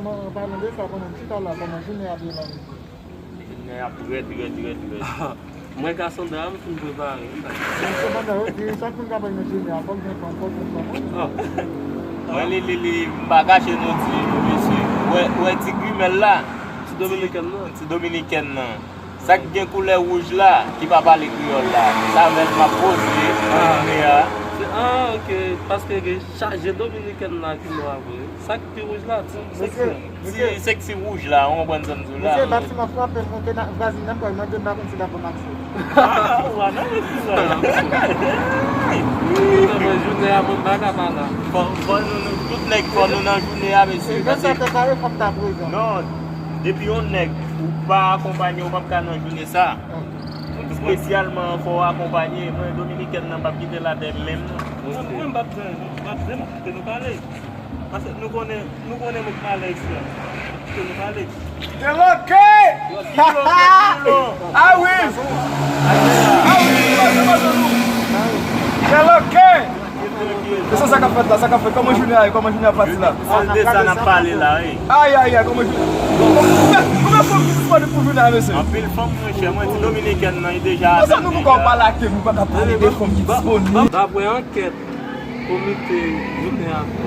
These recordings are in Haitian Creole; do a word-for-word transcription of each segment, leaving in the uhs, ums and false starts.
An palan de sa, pandan m chita la, kòman jounen ap ye la, mesye? Jounen ap rèd, rèd, rèd, rèd. Mwen ka sonda m fin prepare. M pa... Men sepandan, yo di, chak moun k ap al nan jounen an, fòk gen fanm, fòk gen fanm. Mwen, li, li, li, m pa kache nou di, mesye. Ou wè, ou wè ti grimèl la? Ti dominikèn nan. Ti dominikèn nan. Sa k gen koulè wouj la, ki pa pale kreyòl la, se avè l m ap koze, mwen menm a. Ah, ok. Paske gen chaje dominikèn la ki nwa vre. Sa k pi wouj la, ti seksi. Ti seksi wouj la, ou konprann sa m di w la? Mesye, batiman frape m, monte nan vwazin nan, m pral mande m pa konn si l ap ban m aksè. Ah, ou a nan mesye sa. Jounen a, mwen pa ka pa la. Fò, fò nou, nou, tout nèg, fò nou nan jounen a, mesye. Paske... Non. Depi yon nèg ou pa akonpanye, ou p ap ka nan jounen sa. Espesyalman, fò w akonpanye. Mwen, dominikèn nan p ap kite l atè menm non. Mwen, mwen, m p ap zen, m p ap zen, m ap kite nou pale. Paske nou konnen, nou konnen moun k malè isi a. M ap kite nou pale. Deloke! Ah wi! Ah wi! Deloke! Mesye, sa k ap fèt la, sa k ap fèt? Kòman jounen a ye? Kòman jounen ap pati la? Se de sa n ap pale la, wi. Ay, ay, ay, kòman jounen? Konbyen, konbyen fanm ki disponib pou jounen an, mesye? Anpil fanm, monchè, mwen, ti dominikèn nan, li deja... Konsa nou poko pale ak nou, pa ka pale de fanm ki disponib. Dapre ankèt komite jounen an fè,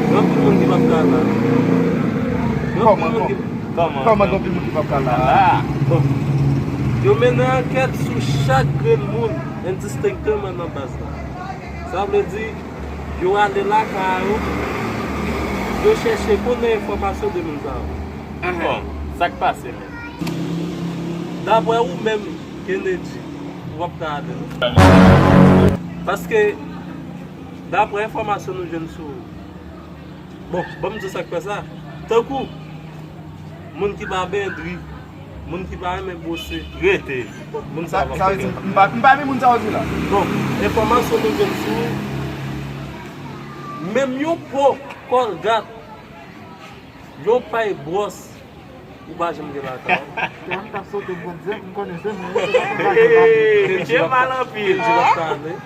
gen anpil moun ki p ap ka la. Gen anpil moun ki... Kòman? Kòman gen anpil moun ki p ap ka la? Bon, yo mennen ankèt sou chak grenn moun, endistenkteman nan baz la. Sa vle di, yo ale lakay yo, yo chèche konnen enfòmasyon de moun sa yo. Bon, sa k pase menm? Dapre ou menm, Kennedy, ou p ap ka ale non. Paske, dapre enfòmasyon nou jwenn sou ou, bon, ban m di w sa k fè sa. Tankou, moun ki pa benyen dri, moun ki pa renmen bwose. Rete. Moun sa yo p ap fè. Sa vle di, m pa, m pami moun sa yo di la. Bon, enfòmasyon nou jwenn sou ou, menm yon po kòlgat, yon pay bwòs, ou pa janm gen lakay ou. Kè m t ap sote m konn zen, m konnen se mwen. Mesye, mal anpil.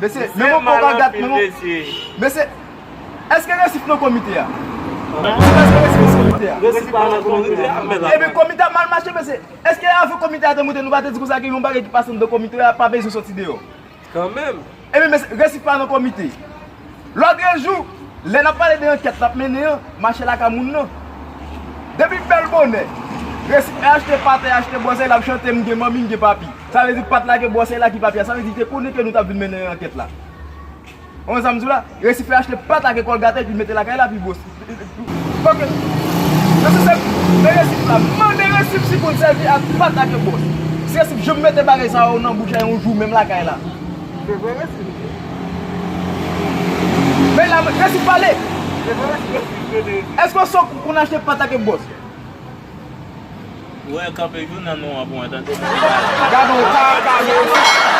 Mesye, men mwen poko gat, men mwen... Mesye, èske Resif nan komite a? Èske Resif nan komite a? Resif pa nan komite a, men la... Ebyen, komite a mal mache, mesye. Èske avan komite a te monte, nou pa te di konsa ke yon bagay ki pase anndan komite a pa bezwen soti deyò? Kanmenm. Ebyen, mesye, Resif pa nan komite. Lòtrejou, lè n ap pale de ankèt n ap mennen an, mache lakay moun nan. Depi bèl bonè, Resif achte pat, achte bwòs, l ap chante, m gen manmi, m gen papi. Sa vle di pat la gen bwòs la ki papi a. Sa vle di te konnen ke nou t ap vin mennen ankèt la. Ou konprann sa m di w la? Resif achte pat la gen kòlgat epi mete lakay la, epi bwòs. Ok. Mesye, se, men Resif la, mande Resif si konn sèvi ak pat ak bwòs. Si Resif janm mete bagay sa yo nan bouch a yon jou menm lakay la. Se vre, Resif. Men la, Resif pale. Se vre, Resif. Èske w sòk konn achte pat ak bwòs? Ou wè, kanpe jou nan non an pou mwen, tande. Gade yon kaka, mesye.